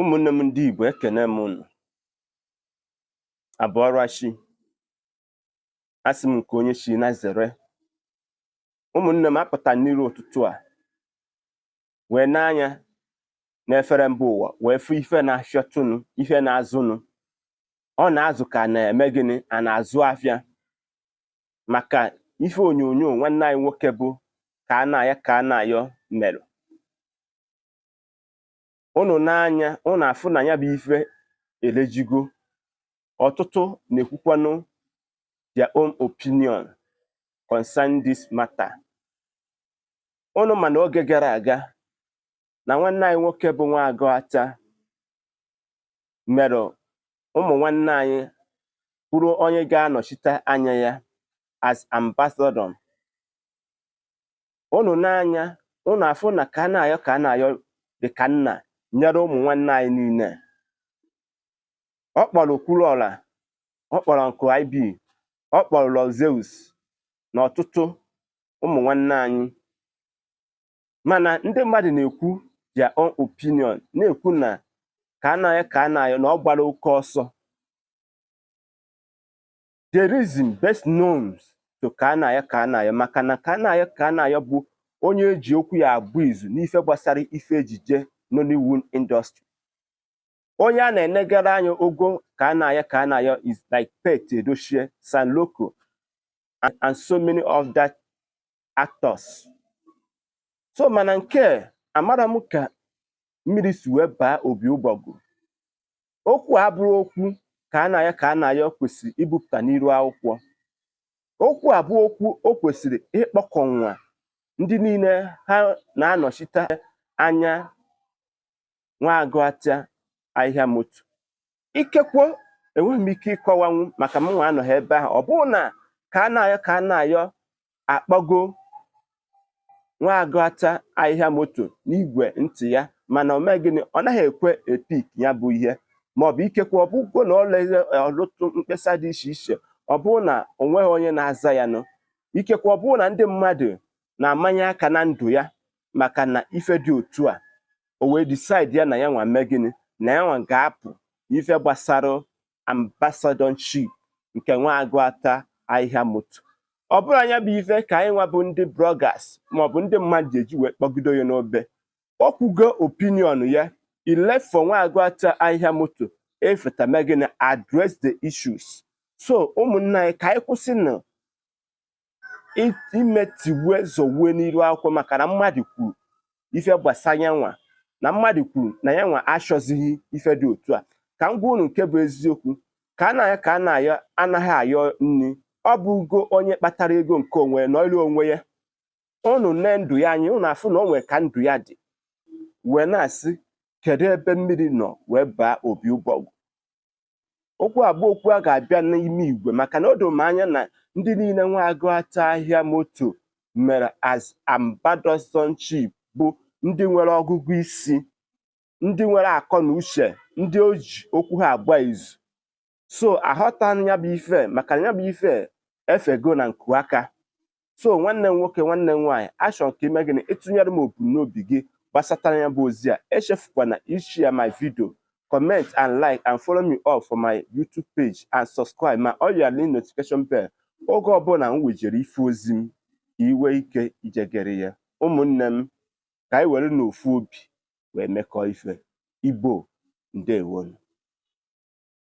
Ụmụnne m ndị Igbo, ekene m unu. Abọọrachi. Asị m nke onye chi na zere. Ụmụnne m, apụta n'iru ụtụtụ a wee n'anya n'efere mba ụwa wee fụ ife na-afịọtụnụ, ife na-azụnụ. Ọ na-azụ ka a na-eme gịnị, a na-azụ afịa maka ife onyonyo nwanne anyị nwoke bụ Kanayo Kanayo merụ. Unu n'anya unu afụ na ya bụ ife elejigo. Ọtụtụ na-ekwukwanụ their own opinion concerning this matter. Unu ma na oge gara aga na nwanne anyị nwoke bụ Nwa merụ ụmụ nwanne anyị kwuru onye ga-anọchite anya ya as ambassador. Unu n'anya unu afụ na Kanayo Kanayo dị ka nna nyere ụmụ nwanne anyị niile. Ọ kpọrọ Okwuluọra, ọ kpọrọ Uncle IB, ọ kpọrọ Lord Zeus na ọtụtụ ụmụ nwanne anyị. Mana ndị mmadụ na-ekwu their own opinion, na-ekwu na Kanayo Kanayo na ọ gbara oke ọsọ. The reason best known to Kanayo Kanayo, maka na Kanayo Kanayo bụ onye eji okwu ya agba izu n'ife gbasara ife ejije Nollywood industry. Onye a na-enegara anya ogo Kanayo Kanayo is like Pete Edochie, Sam Loco and so many other actors. So mana nke amara m ka mmiri si wee baa obi ụgbọgụ. Okwu a abụrụ okwu Kanayo Kanayo kwesịrị ibupụta n'iru akwụkwọ. Okwu a bụ okwu o kwesịrị ịkpọkọnwa ndị niile ha na-anọchite anya Nwa ahịhịa moto. Ikekwe enweghị m ike ịkọwanwu maka mụnwa anọghị ebe ahụ. Ọ bụrụ na Kanayo Kanayo akpọgo Nwa ahịhịa moto n'igwe ntị ya, mana o mee gịnị, ọ naghị ekwe e-pick ya bụ ihe, maọbụ ikekwe ọ bụgo na ọ lere ọtụtụ mkpesa dị iche iche, ọ bụrụ na o nweghị onye na-aza ya nụ. Ikekwe ọ bụrụ na ndị mmadụ na-amanye aka na ndụ ya maka na ife dị otu a, o wee decide ya na ya nwa mee gịnị, na ya nwa ga-apụ ife gbasara ambassadorship nke Nwa ahịhịa moto. Ọ bụrụ anya bụ ife ka anyị nwa bụ ndị bloggers maọbụ ndị mmadụ ji eji wee kpọgido ya n'obe. O kwugo opinion ya ilefọ Nwa ahịhịa moto efeta mee gịnị, address the issues. So ụmụnne anyị, ka anyị kwụsị na ime tigbue zọgbue n'iru akwụkwọ maka na mmadụ kwuru ife gbasara ya nwa, na mmadụ kwuru na ya nwa achọzighị ife dị otu a. Ka m gwa unu nke bụ eziokwu, Kanayo Kanayo anaghị ayọ nri. Ọ bụgo onye kpatara ego nke onwe ya nọọrọ onwe ya. Unu nee ndụ ya anya, unu afụ na o nwere ka ndụ ya dị wee na-asị kedu ebe mmiri nọ wee baa obi ụgbọgụ. Okwu a bụ okwu a ga-abịa n'ime igwe, maka na o doro m anya na ndị niile Nwa ahịa moto mere as ambassadorship bụ ndị nwere ọgụgụ isi, ndị nwere akọ na uche, ndị o ji okwu ha agba izu. So aghọtaghị ya bụ ife, maka na ya bụ ife efego na nku aka. So nwanne m nwoke, nwanne m nwaanyị, achọrọ ka ime gịnị, ịtụnyere m ebumnobi gị gbasatara ya bụ ozi a. Echefukwana ishare my video, comment and like and follow me up for my YouTube page and subscribe ma ọ ya notification bell oge ọbụla m wejere ife ozi m ka iwe ike ijegere ya. Ụmụnne m, ka anyị were n'ofu obi wee mekọọ ife Igbo. Ndewonu.